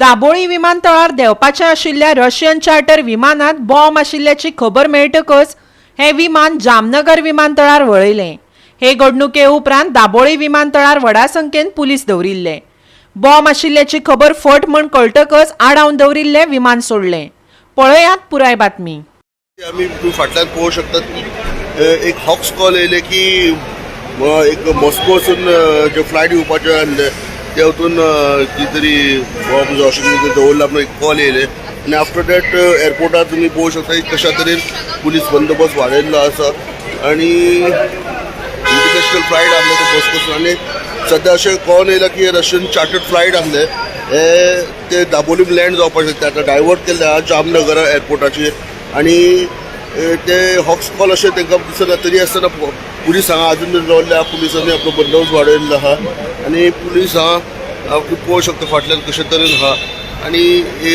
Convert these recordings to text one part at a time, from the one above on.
दाबोळी विमानतळार देंवपाचें आशिल्ल्या Russian charter विमानांत बॉम्ब आशिल्ल्याची खबर मेळटकच हें विमान जामनगर विमानतळार वळयलें. हे घडणुके उपरांत दाबोळी विमानतळार व्हडा संख्येन पुलीस दवरिल्ले. बॉम्ब आशिल्ल्याची खबर फट म्हूण कळटकच आडावन दवरिल्लें विमान सोडलें. पळयात पुराय बातमी. आमी फाटल्यान पळोवंक शकतात की एक हॉक्स कॉल येयले की एक मॉस्कोसून जे फ्लायट येवपाचे आहले ते वतून कितें तरी बॉम्ब अशें कितें दवरला म्हणून एक कॉल येयले आनी आफ्टर that एअरपोर्टार तुमी पळोवंक शकता की कशा तरेन पुलीस बंदोबस्त वाडयल्लो आसा आनी इंटरनॅशनल फ्लायट आहले ते मॉस्कोसून. आनी सद्या अशें कळोन येयला की रशियन चार्टर्ड फ्लायट आहले हे ते दाबोलीम लँड जावपाचे, ते आतां डायवर्ट केल्ले आहा जामनगर एअरपोर्टाचेर. आनी ते हॉक्स कॉल अशें तांकां दिसना, तरी आसतना पुलीस हांगा अजून मेरेन रावल्ले आहा. पुलिसांनी आपलो बंदोबस्त वाडयल्लो आहा आनी पुलीस हांगा पळोवंक शकता फाटल्यान कशे तरेन आहा. आनी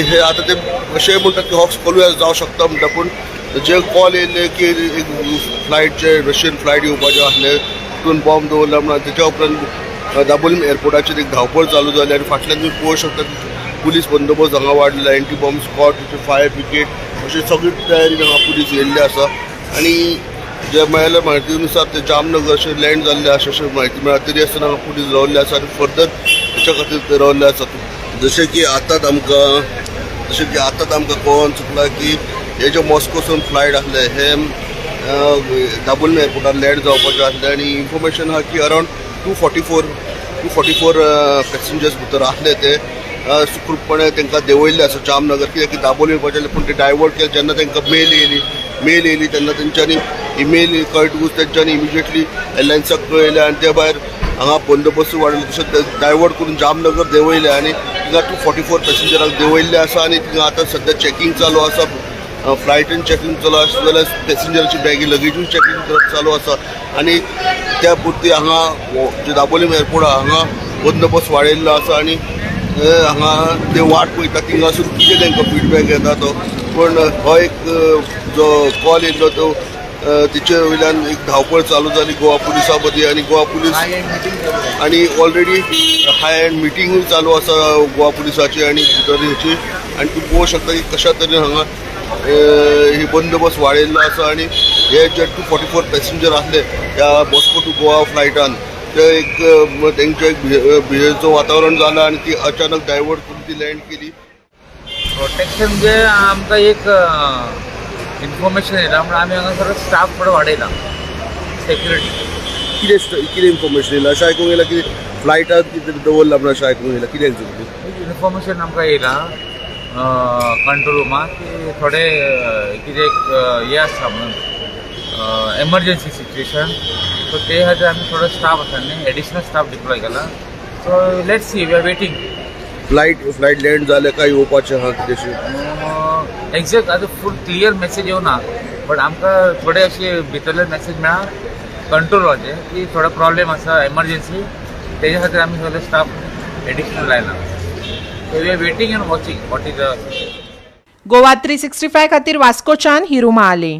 हे आतां ते अशें म्हणटात की हॉक्स कॉलूय जावं शकता म्हणटा, पूण जे कॉल येयल्ले की एक फ्लायट जे रशियन फ्लायट येवपाचें आसलें तितून बॉम्ब दवरला म्हणून, तेच्या उपरांत दाबोलीम एअरपोर्टाचेर एक धांवपळ चालू जाली. आनी फाटल्यान तुमी पळोवंक शकता की पुलीस बंदोबस्त हांगा वाडला, anti bomb squad, fire brigade, अशी सगळी तयारी हांगा पुलीस येयल्ले आसा. आनी जे मेळ्ळ्या म्हायती नुसार ते जामनगर अशें लँड जाल्ले आसा अशें म्हायती मेळ्ळा, तरी आसतना हांगा पुलीस रावल्ले आसा आनी फर्दर हेच्या खातीर ते रावल्ले आसा. जशें की आतांच आमकां कळोन चुकलां की हे जे मॉस्कोसून फ्लायट आसले हे दाबोलीम एअरपोर्टार लँड जावपाचें आसलें आनी इन्फॉर्मेशन आहा की around 244 passengers भितर आसले. ते सुखरूपपणे तांकां देंवयल्ले आसा जामनगर, कित्याक की दाबोली येवपाचें आसलें पूण ते डायवर्ट केले. जेन्ना तांकां मेल येयली तेन्ना तेंच्यांनी इमेल कळटकूच तेंच्यांनी इमिजिएटली एअरलायन्साक कळयलें आनी ते भायर हांगा बंदोबस्त वाडयलो. तशें ते डायवर्ट करून जामनगर देंवयले आनी थिंगा 244 पॅसेंजरांक देंवयल्ले आसा. आनी थिंगा आतां सद्या चॅकींग चालू आसा, फ्लायटीन चॅकींग चालू आसा जाल्यार पॅसेंजराची बॅगी लगेजूय चॅकींग करप चालू आसा. आनी त्या पुरती हांगा जे दाबोलीम एअरपोर्ट आहा हांगा बंदोबस्त वाडयल्लो आसा आनी हांगा ते वाट पळयता थिंगासून कितें तांकां फिडबॅक येता तो. पूण हो एक जो कॉल येयल्लो तो तिचे वयल्यान एक धांवपळ चालू जाली गोवा पुलिसां मदीं आनी गोवा पुलीस आनी ऑलरेडी हाय एंड मिटींगूय चालू आसा गोवा पुलिसाची आनी भितर हेची. आनी तूं पळोवंक शकता की कशा तरेन हांगा ही बंदोबस्त वाडयल्लो आसा. आनी हे जे 244 पॅसेंजर आसले त्या मॉस्को टू गोवा फ्लायटान ते एक तेंचें एक भियेचो वातावरण जालां आनी ती अचानक डायवर्ट करून ती लँड केली. प्रोटेक्शन म्हणजे आमकां एक इन्फॉर्मेशन येयला म्हणून आमी हांगा स्टाफ थोडो वाडयला सेक्युरिटी. कितें कितें इन्फॉर्मेशन येयलां? अशें आयकूंक येयलां की फ्लायटान कितें दवरलां म्हणून अशें आयकूंक येयलां. कितें एक्झॅक्टली? एक इन्फॉर्मेशन आमकां येयलां कंट्रोल रुमाक की थोडे कितें एक हें आसा म्हणून एमर्जन्सी सिच्युएशन. सो ते खातीर आमी थोडो स्टाफ आसा न्ही, एडिशनल स्टाफ डिप्लॉय केला. So let's see, we are waiting. Flight land जालें काय येवपाचें आहा कितेंशें? एक्झॅक्ट आतां फूल क्लियर मेसेज येवना, बट आमकां थोडे अशे भितरले मेसेज मेळ्ळा कंट्रोलाचे की थोडो प्रॉब्लेम आसा एमर्जन्सी, तेज्या खातीर आमी सगळे स्टाफ एडिशनल लायला. So we are waiting and watching what is the Goa 365 खातीर वास्कोच्यान हिरू महाले.